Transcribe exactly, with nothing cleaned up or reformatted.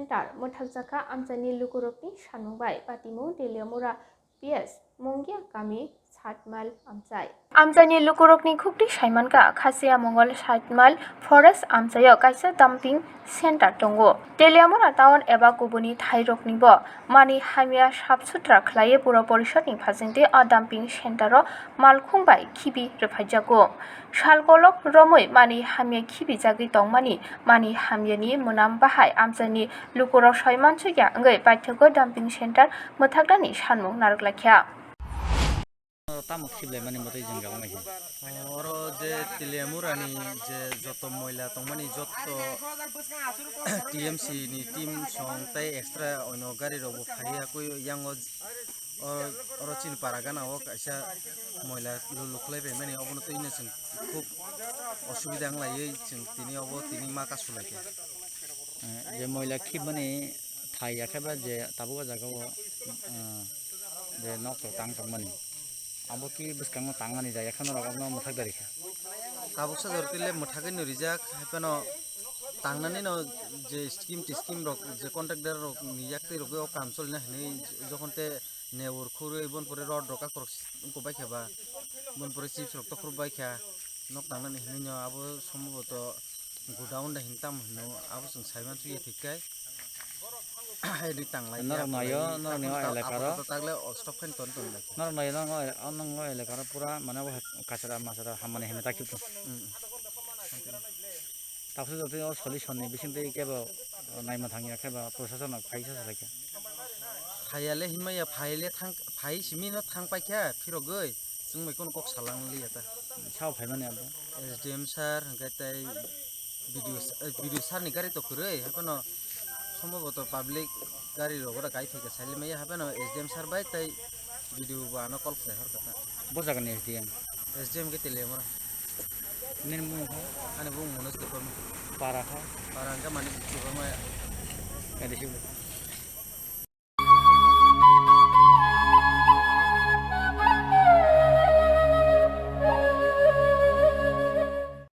Center mwthakjakha amchaini lukurokni sanmung bai. Patimung Teliamura P S Mungia kami sat mile amchai. Amchaini lukurokni khukti saimankha, Khasia Mongol sat mile forest amchaio kaisa dumping center tongo. Teliamura town eba kubuni thairoknibo mani hamya sap sutra khlaiwi Puro Porishadni phasingtwi o dumping centero malkhung bai khibi rwphaijago. Sal kolok romwi mani hamya khibijagwi tongmani, mani hamyani mwnam bahai amchaini lukurok soi mansukya wngwi paithago dumping center mwthaknani sanmung narwk laikha. Oro tamo khibilaimani mwtwi jwngjal wnglaikha. Oro je Teliamurani je joto moila tongmani joto T M C ni team song tei extra oino gari rokbo phaiya koi yango. Oro, oro chini para gana o kaisa moila lulu khlai bai mani, obono twi no chwng khub osubida wng laiwi chwng tini obo tini ma kasulaikha. Eh, je moila khibmani thai ya khe ba je tabuk o jaga o, eh, je nok rok tang tongmani, abo ki bwskango tangnani jaya khe norok abono mwthak dari kha. Tabuksa jora twi le mwthagwi no rijak, hai phano tangnani no je scheme tiskim rok, je contractor rok ni yak twi rogwi o kam cholina hinwi jokhon te newur khurwi bon pore rod rok akorok wngkuk bai kha ba, bon pore chips rok tokhorok bai kha, nok tangnani hinwi no abo somboboto godown da hin tam hino abo chwng sai mansukya thik khe. Hai ri tanglai ya, norok naio, tanglai, norok ni o apatai elaka ro. Apatai tagle o stock khen ton ton lai. Norok naio, norok o, norok o elaka ro pura mane o kachara machara hammani hemeta khe. Mm. Tabuksa jotoni o solution ni bisingtwi kebo naima thangya khe ba proshasonno phaisa salai kha. Phaiya le hinmaya, phai le thang, phai simi no thang paikha phirogwi, chwng bai kono kok salang liya ta. Sao phaimani abo? S D M sir, hwnkhe tei B D O s-, eh, B D O sir ni gari to kwrwi, haphano somboboto public gari rok oro kai phaikha salimaya, haphano S D M sir bai tei B D O bo ano call khlai hor kha ta. Bo jaga ni S D M? S D M khe Teliamura. Nini mung kha? Ani bung Manoj Debbarma. Para kha? Para hwnkhe Manik Debbarma. Kadi sibo?